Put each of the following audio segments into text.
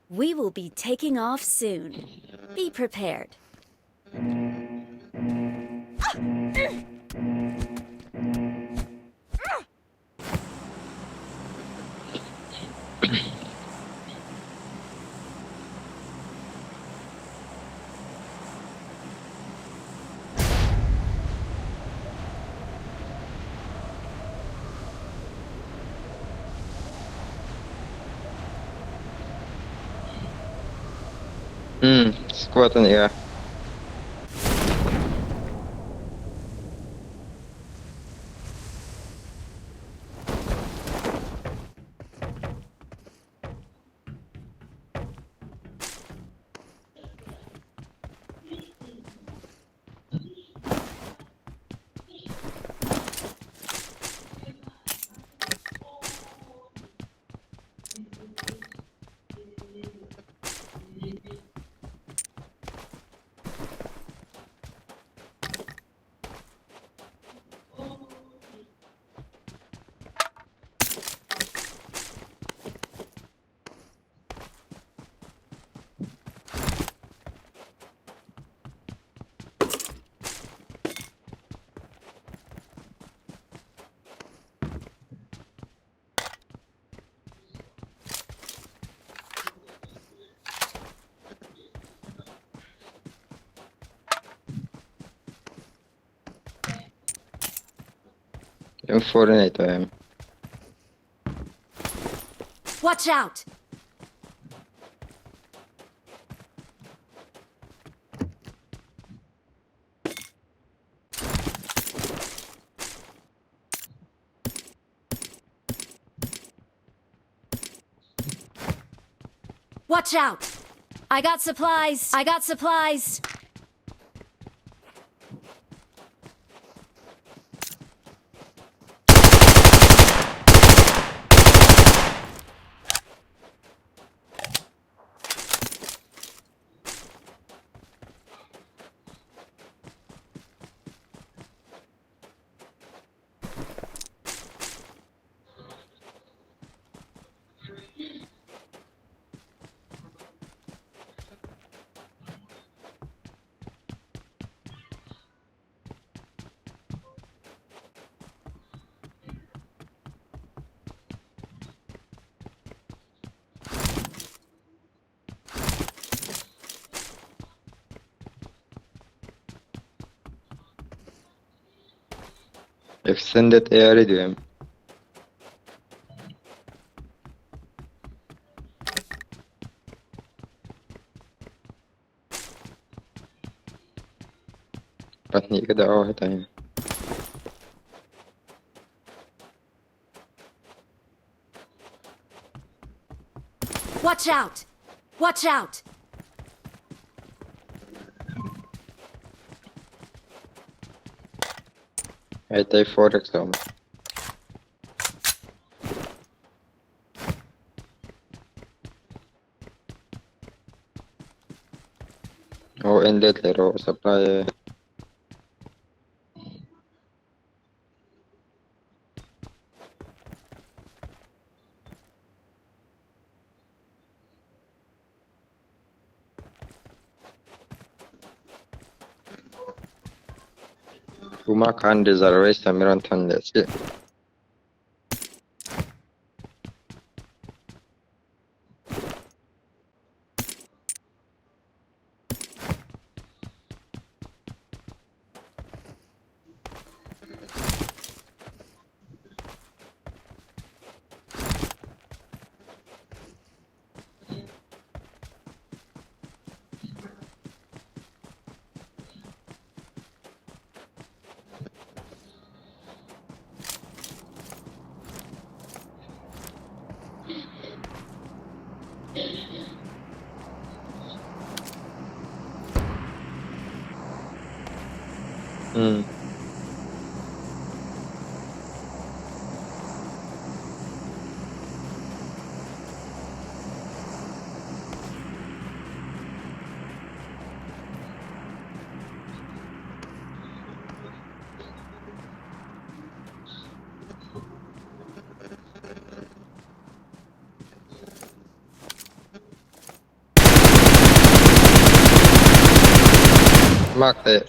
We will be taking off soon. Be prepared. Umm squad a ni a. M4 a nei tawh em? Watch out! Watch out! I got supplies! I got supplies! Extended AR i duh em? Pahnih ka dah aw hetah hian. Watch out! Watch out! Hei tai forex a awm. Aw en let leh rawh supply e. Tuma khan reservation min rawn thawn leh chiah. Umm. Mark teh.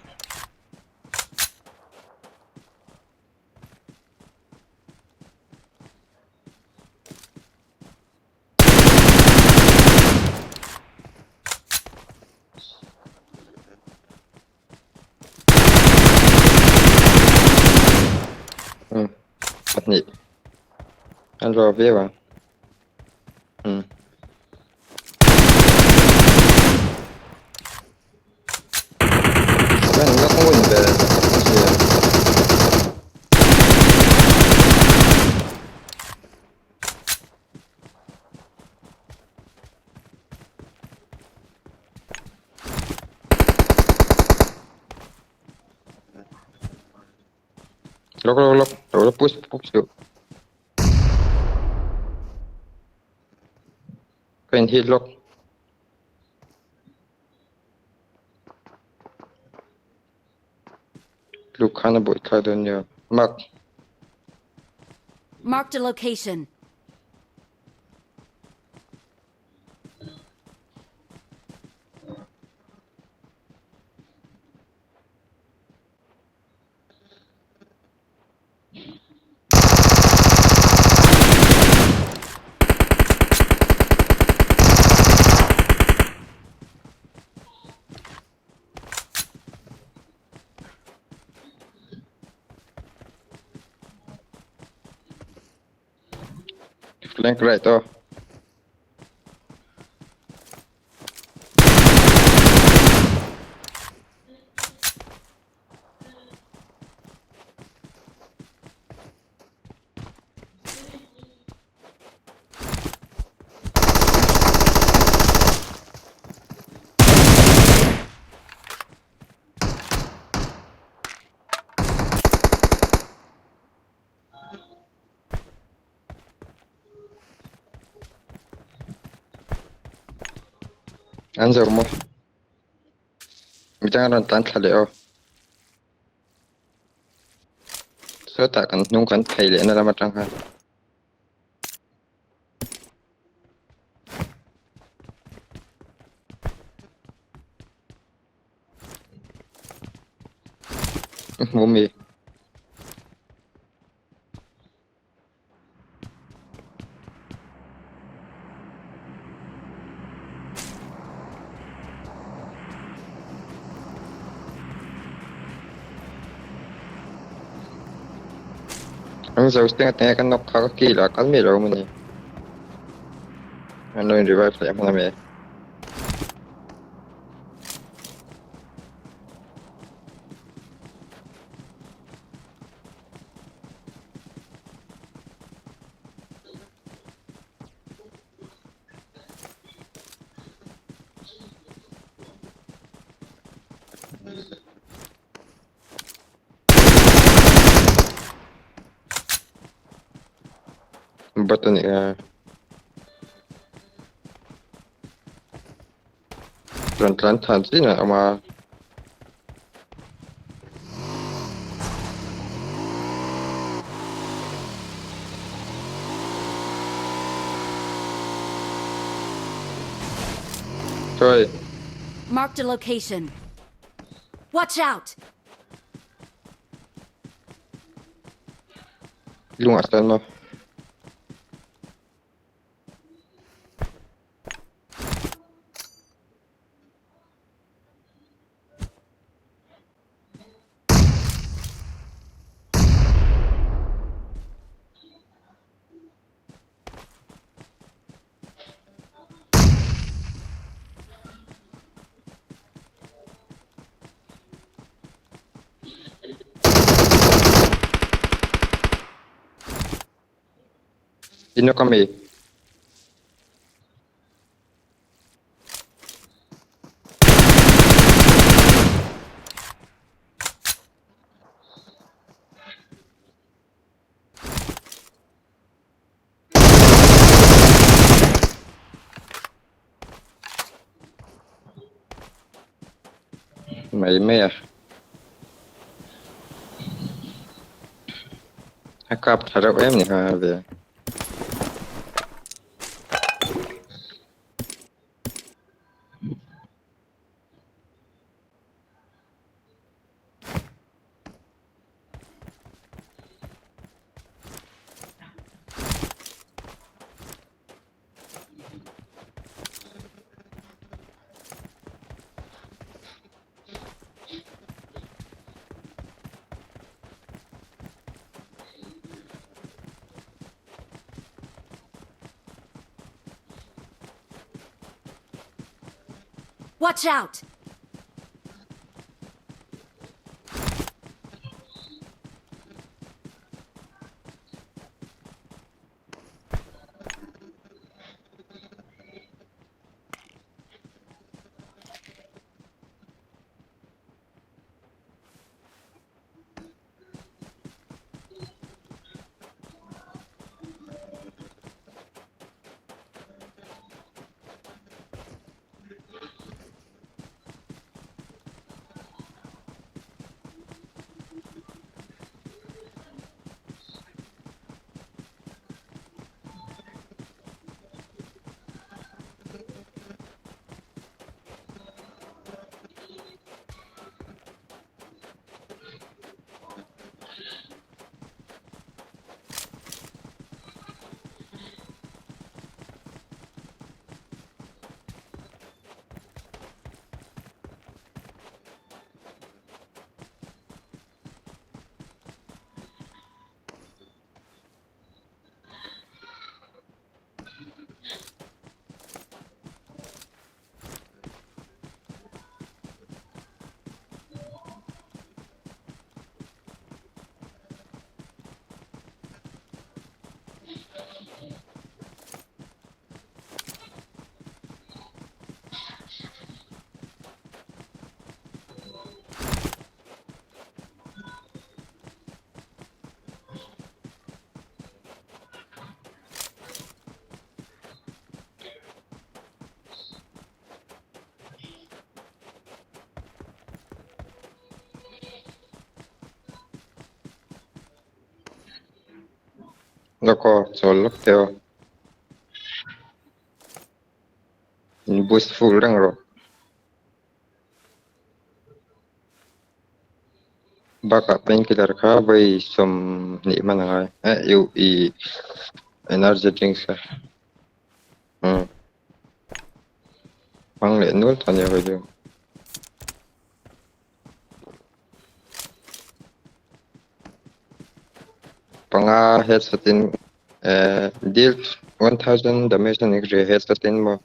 Umm pahnih an raw viau ang umm. Chuan la ngun ber a hria. Lawk lawk lawk lo la push push duh. Ka in hit lawk. Tluk khan a buaih thlak dawn nia. Mark. Marked a location. Flank right aw. An zo maw? Midang an rawn tlan thla leh aw. Sawtah kan hnung kan phei lehna lam atang khan. Hmu mi. An zo steng atanga kan nawk kha ka kil a kal mai lo maw ni. An lo in revive leh hman a mi. Button nih kha. Rawn tlan than chin a awm a. Sorry. Marked a location. Watch out! Lungah sawn maw? Sino kami? Mai mai a. A kap tha reuh em ni kha ve. Watch out! Lawk aw, chawl lawk teh aw. In boost full reng rawh. Bakah painkiller kha vawi sawmhnih hman a ngai. Eh i i energy drinks kha. Umm. Hmang leh nual tawh ania vawi chu. Panga headshot in eh deal 1000 damage a ni ka hria headshot in maw.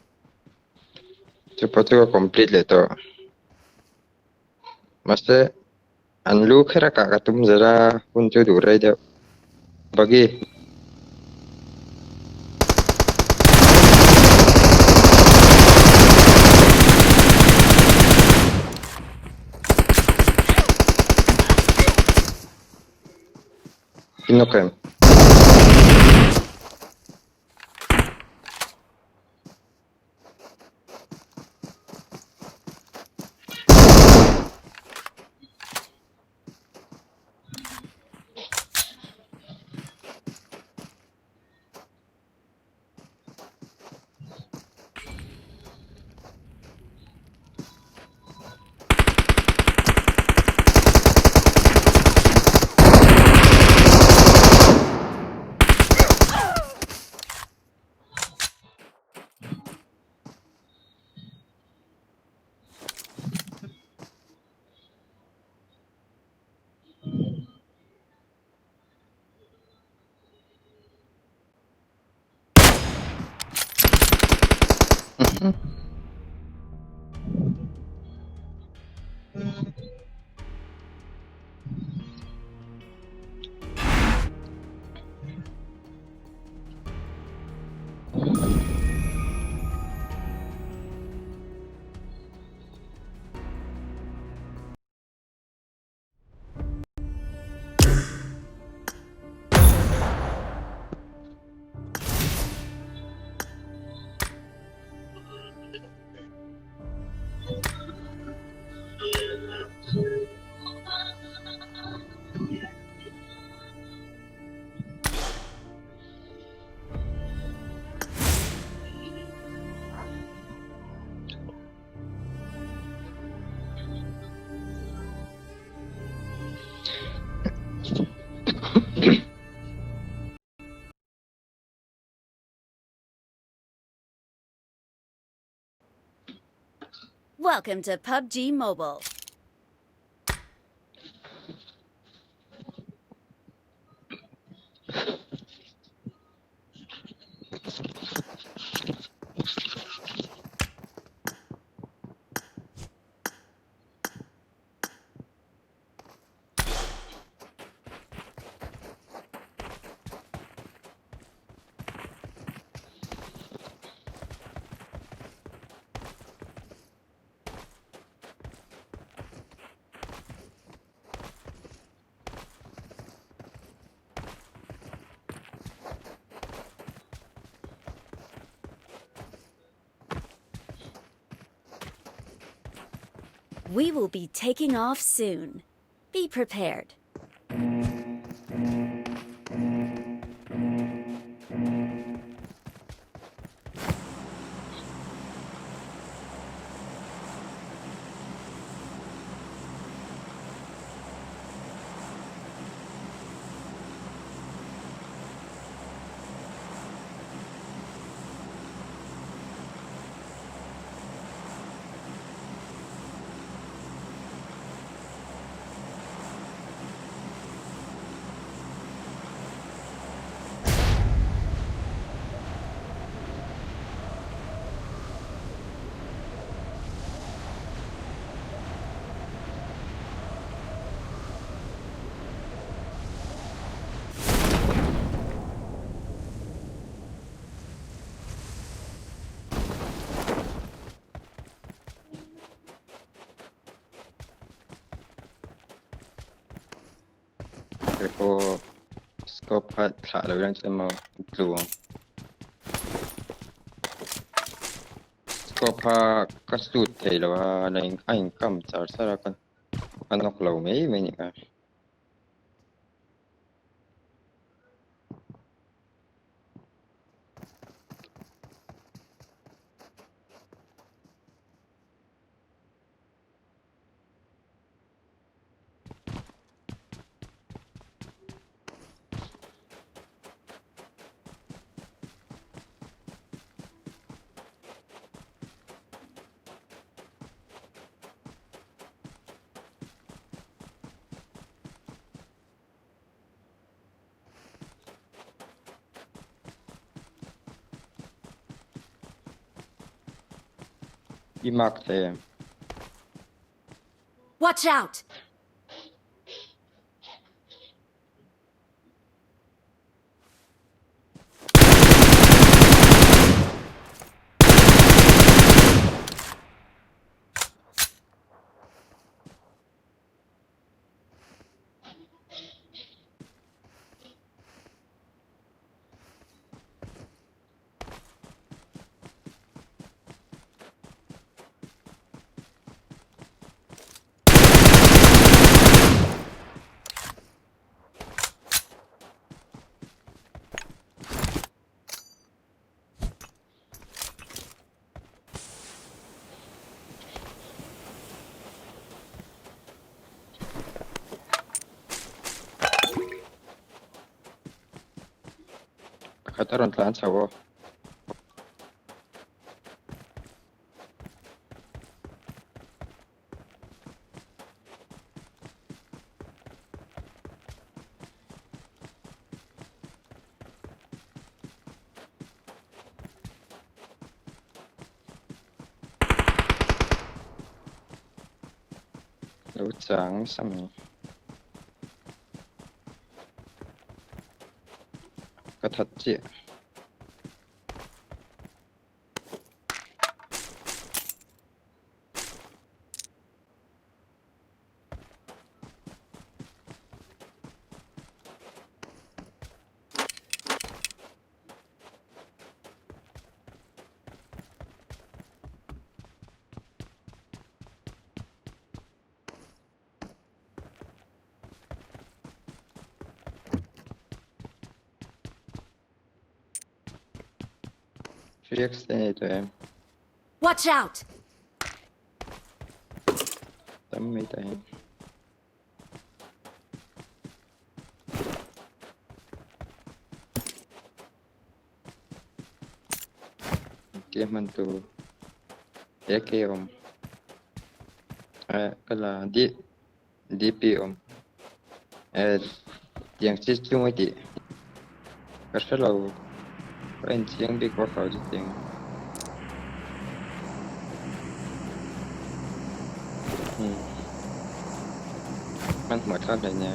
Chu pawh chu ka complete leh tawh. Mahse an lu kher a kah ka tum zel a hun chu duh rei deuh. Buggy. In awk em? Welcome to PUBG Mobile. We will be taking off soon. Be prepared. Keipawh scope kha thlah lo reng chuan maw tlu ang. Scope kha ka shoot thei lo a, a inkam char char a ka nawk lo mai mai a ni kha. I mark thei em? Watch out! Pakhat a rawn tlan chho aw. Lo chang nasa mai. Ka that chiah. React te nei tawh em? Watch out! Tam mai ta hian. Ke hman tu AK awm. Eh ka la D DP awm. Eh tiang chi chung a tih ka hre lo ka en chiang bik vak lo chutiang. Hmm. Hmanhmawh thlak hle nia.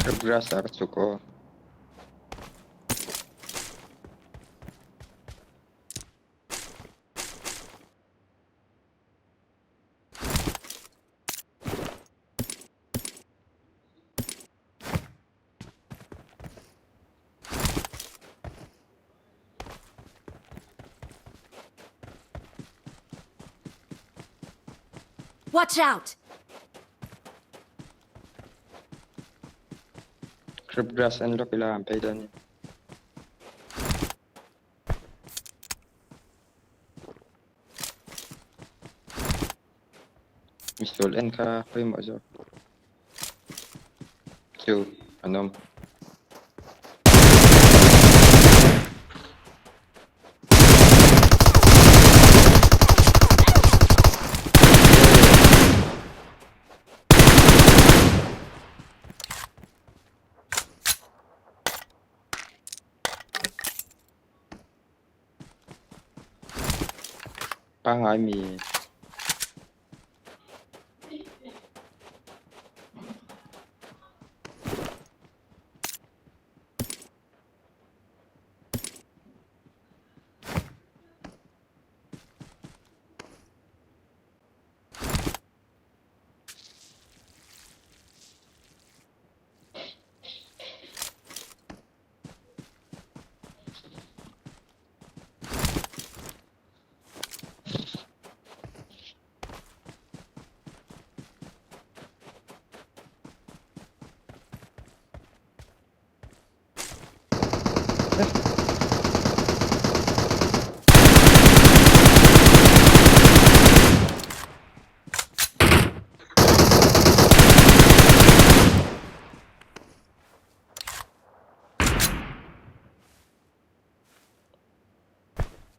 Ka grass ah ka chuk aw. Watch out! Crab grass en lawk ila an phei dawn ni. Misual en kha pawimawh zawk. Chu an awm. Pangai mi.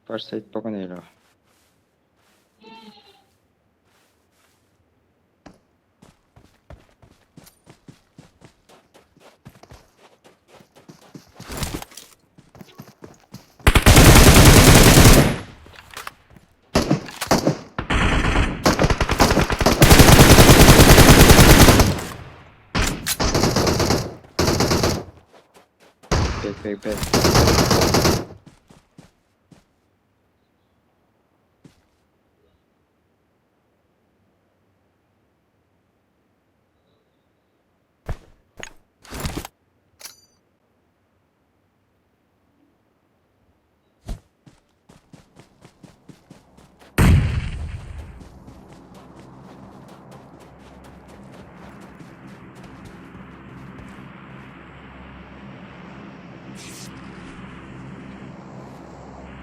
First aid pawh ka nei lo. Back back back.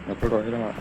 Lo kal rawh helamah.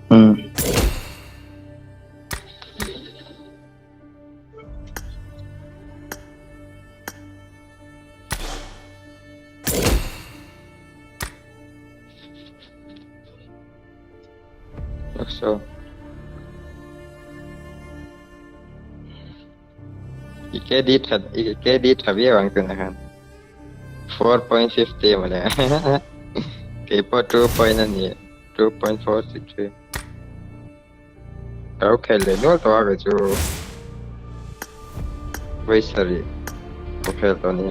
Um. So. I KD tha i KD tha viau ang tunah khan. 4.50 mawle. Keipawh 2 point a ni 2.463. Ka lo khel leh nual tawh a kei chu vawi sarih ka khel tawh a ni.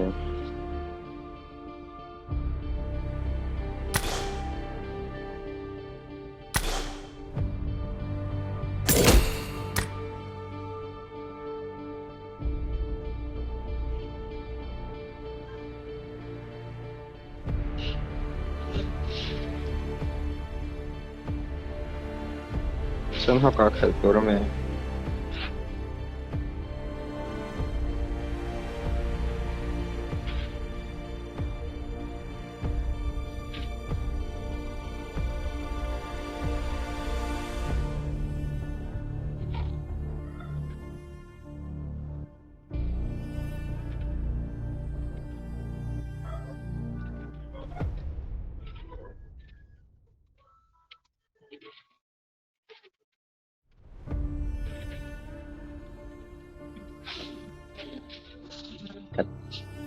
Sanghaka khelh tur a mi?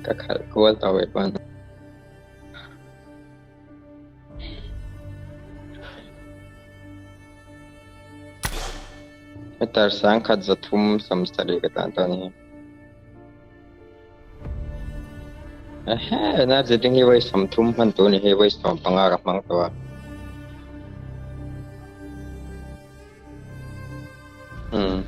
Ka khalh kual tawh ve pawn. Meter sangkhat zathum sawmsarih ka tlan tawh a ni. Ehe, energy drink hi vawi 30 hman tur ni hi vawi 15 ka hmang tawh a. Hmm.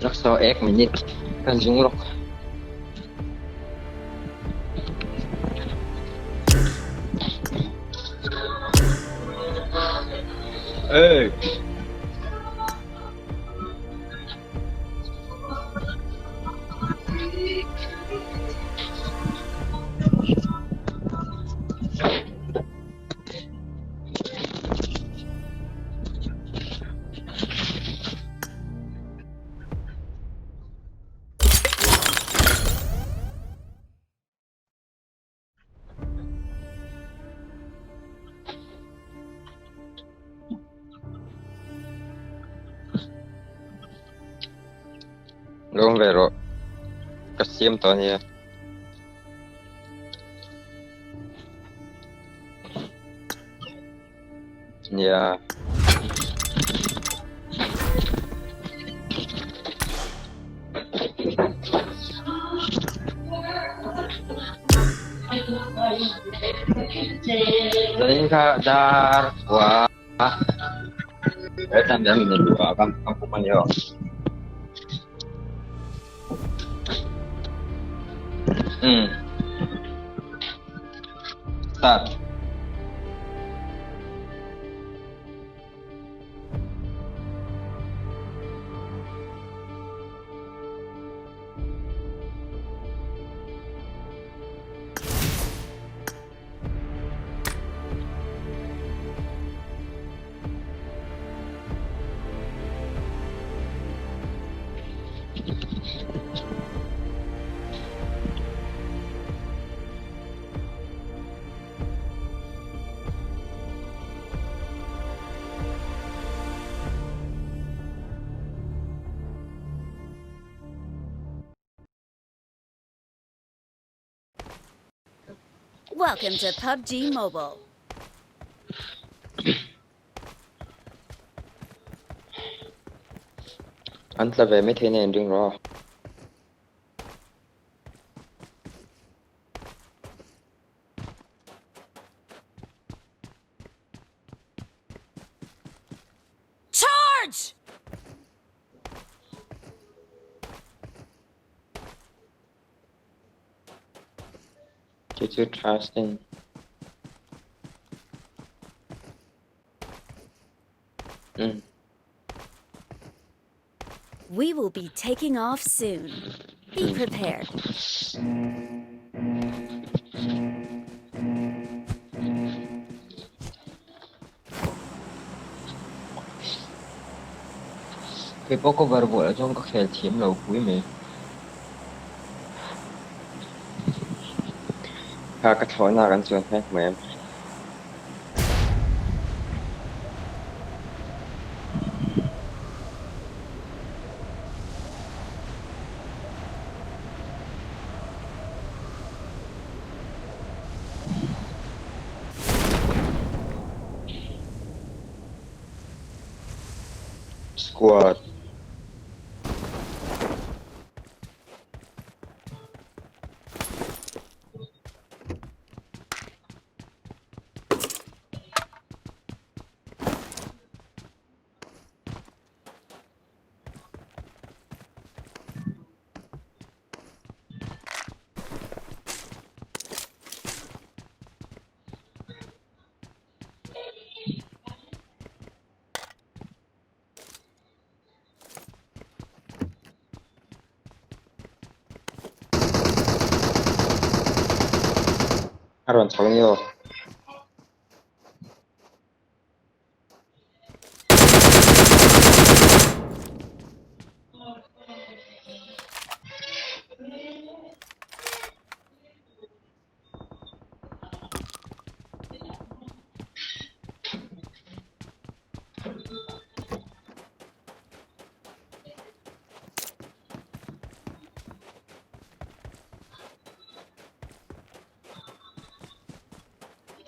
Lawk saw ek minute kan zung lawk. Ê! Lawm ve rawh. Ka siam tawh ania. Nia. Zanin kha dar kua he tan hian min luh a kan pum a ni aw. Umm. Start. Welcome to PUBG Mobile. An tla ve mai thei na in ring rawh. Charge! Chu chu tha sin. Umm. We will be taking off soon. Be prepared. Keipawh cover buah lah chuan ka khel thiam lo pui mai. Kha ka thlawhna kan chuan hian hmu em? Squad. A rawn chho ni aw.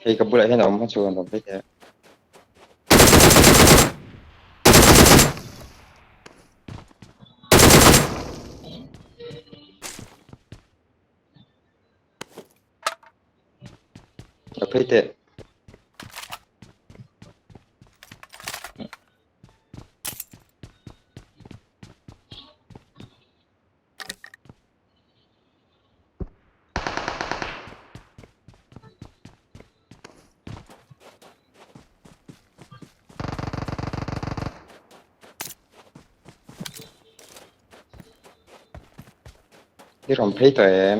Hei ka bulah hian a awm a chuan awm vek e. A phei teh. I rawn phei tawh em?